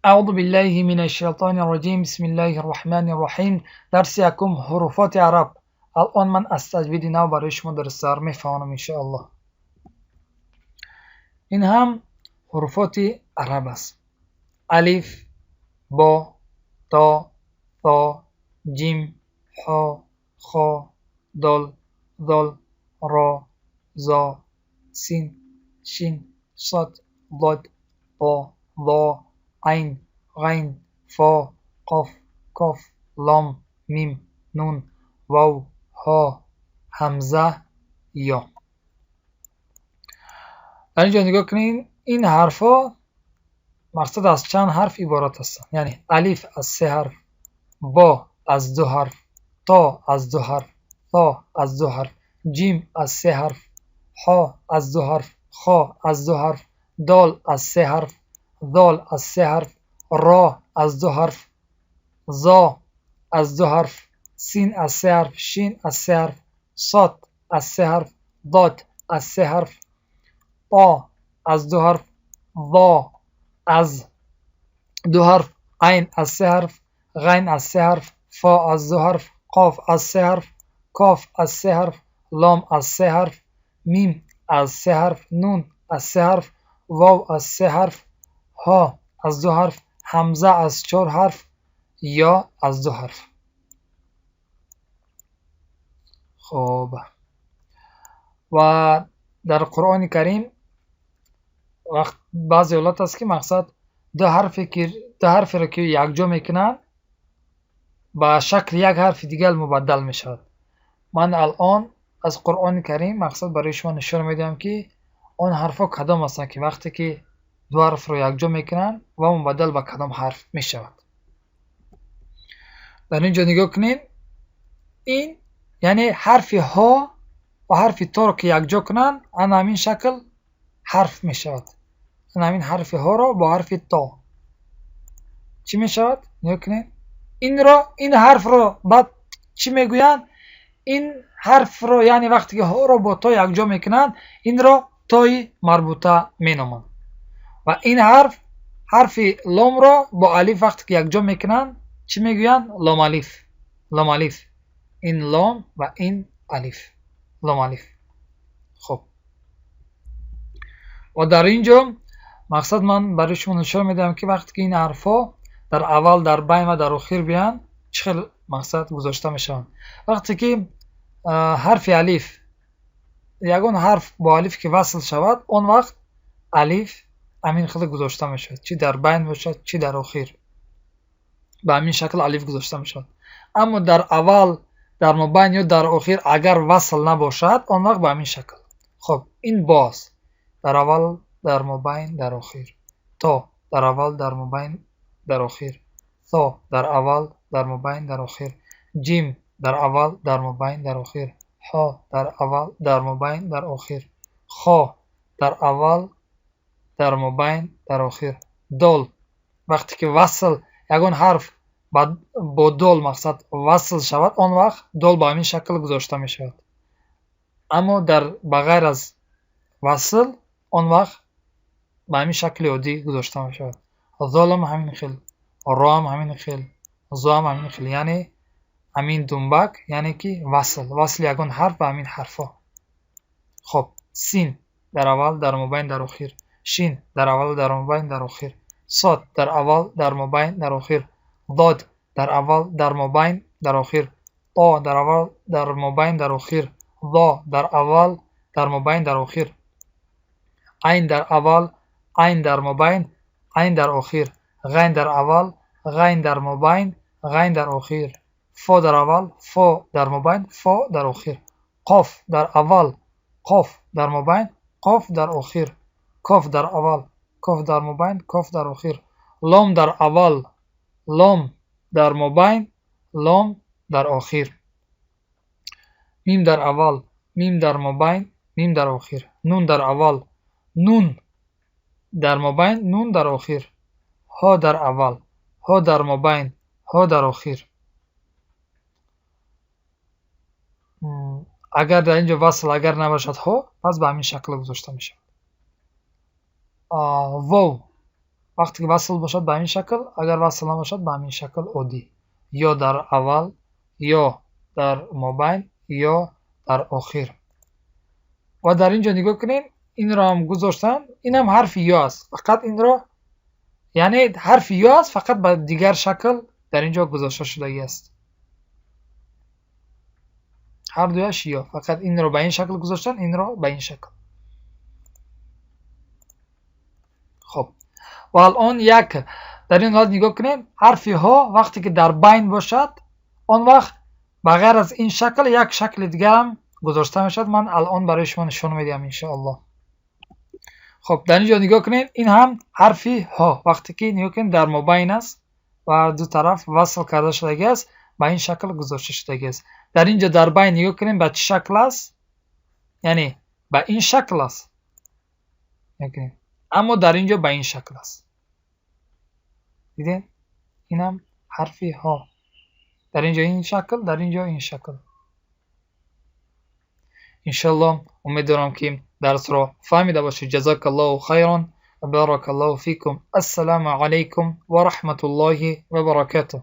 أعوذ بالله من الشیطان الرجیم. بسم الله الرحمن الرحیم. درس یکم حروفات عرب. الان من از تجوید نو برای شما در سر میفهمم انشاءالله. این هم حروفات عرب است. الف، با، تا، ثا، جیم، حا، خا، دال، ذال، را، زا، سین، شین، صاد، ضاد، طا، ظا، عین، غین، فا، قاف، کاف، لام، میم، نون، واو، ها، همزه، یا. در اینجا نگاه کنین، این حرفا مقصد از چند حرف عبارت هستند. یعنی الف از سه حرف، با از دو حرف، تا از دو حرف، ثا از دو حرف، جیم از سه حرف، ها از دو حرف، خا از دو حرف، دال از سه حرف، ذال از سه حرف، را از دو حرف، زا از دو حرف، سین از سه حرف، شین از سه حرف، صاد از سه حرف، ضاد از سه حرف، طا از دو حرف، ظا از دو حرف، عین از سه حرف، غین از سه حرف، فا از دو حرف، قاف از سه حرف، کاف از سه حرف، لام از سه حرف، میم از سه حرف، نون از سه حرف، واو از سه حرف، ها از دو حرف، همزه از چهار حرف، یا از دو حرف. خب و در قرآن کریم وقت بعضی حالت است که مقصد دو حرف را که یکجا میکنن با شکل یک حرف دیگر مبدل میشود. من الان از قرآن کریم مقصد برای شما نشان میدم که آن حرفا کدام هستند که وقتی که دو حرف رو یکجا میکنن و مبدل به کدام حرف میشود. در اینجا نگاه کنین، این یعنی حرف ها و حرف تا رو که یکجا کنن آن همین شکل حرف میشود. آن همین حرف ها رو با حرف تا چی میشود؟ نگاه کنین، این رو، این حرف رو بعد چی میگویند؟ این حرف رو یعنی وقتی که ها رو با تا یکجا میکنن این رو تای مربوطه مینامند. و این حرف، حرف لام رو با الف وقتی که یکجا میکنن چی میگویند؟ لام الف. لام الف، این لام و این الف، لام الف. خب و در اینجا مقصد من برای شما نشان میدم که وقتی که این حرفا در اول، در بین و در آخر بیان چه مقصد گذاشته میشوند. وقتی که حرف الف، یگان حرف با الف که وصل شود، آن وقت الف همین خود گذاشته میشود، چی در بین باشد چی در آخر، به همین شکل الف گذاشته میشود. اما در اول، در مابین یا در آخر اگر وصل نباشد، آن وقت به همین شکل. خب این باز در اول، در مابین، در آخر، تا در اول، در مابین، در آخر، ثا در اول، در مابین، در آخر، جیم در اول، در مابین، در آخر، ها در اول، در مابین، در آخر، خا در اول، در مابین، در آخر، دال وقتی که وصل یگان حرف با دال مقصد وصل شود، آن وقت دال به همین شکل گذاشته می شود. اما در بغیر از وصل، آن وقت به همین شکل عادی گذاشته می شود. ذال هم همین خیل، را هم همین خیل، زا هم همین خیل، یعنی همین دنبک، یعنی که وصل، وصل یگان حرف به همین حرفا. خب سین در اول، در مابین، در آخر، شین در اول، در مابین، در آخر، صاد در اول، در مابین، در آخر، ضاد در اول، در مابین، در آخر، طا در اول، در مابین، در آخر، ظا در اول، در مابین، در آخر، عین در اول، عین در مابین، عین در آخر، غین در اول، غین در مابین، غین در آخر، فا در اول، فا در مابین، فا در آخر، قاف در اول، قاف در مابین، قاف در آخر، کاف در اول، کاف در مابین، کاف در آخر، لام در اول، لام در مابین، لام در آخر، میم در اول، میم در مابین، میم در آخر، نون در اول، نون در مابین، نون در آخر، ها در اول، ها در مابین، ها در آخر. اگر در اینجا وصل اگر نباشد ها، پس به همین شکل گذاشته میشه. واو Вақте ки васл бошад, ба ҳамин шакл, агар васл набошад, ба ҳамин шакл оддӣ. Ё дар аввал, ё дар мобайн, ё дар охир. Ва дар ин ҷо нигоҳ кунед, инро ҳам гузоштам, ин ҳам ҳарфи ё аст. Фақат инро, яъне ҳарфи ё аст, фақат ба дигар шакл дар ин ҷо гузошта шудагӣ аст. Ҳар дуяш ё, фақат инро ба ин шакл гузоштан, инро ба ин шакл. Хоб. Ва алон як дар ин ҳолат нигоҳ кунед, ҳарфи ҳо вақте ки дар байн бошад, он вақт ба ғайр аз ин шакл як шакли дигар ҳам гузошта мешавад. Ман алон барои шумо нишон медиҳам иншоаллоҳ. Хоб, дар ин ҷо нигоҳ кунед, ин ҳам ҳарфи ҳо вақте ки нигоҳ кунед дар мобайн аст ва ду тараф васл карда шудагӣ аст, ба ин шакл гузошта шудагӣ аст. Дар ин ҷо дар байн нигоҳ кунед ба чӣ шакл аст? Яъне ба ин шакл аст. Нигоҳ кунед. Аммо дар ин ҷо ба ин шакл аст. Дидед? Ин ҳам ҳарфи ҳо. Дар ин ҷо ин шакл, дар ин ҷо ин шакл. Иншаллоҳ умед дорам ки дарсро фаҳмида бошед. Ҷазакаллоҳу хайран ва баракаллоҳу фикум. Ассалому алайкум ва раҳматуллоҳи ва баракатуҳ.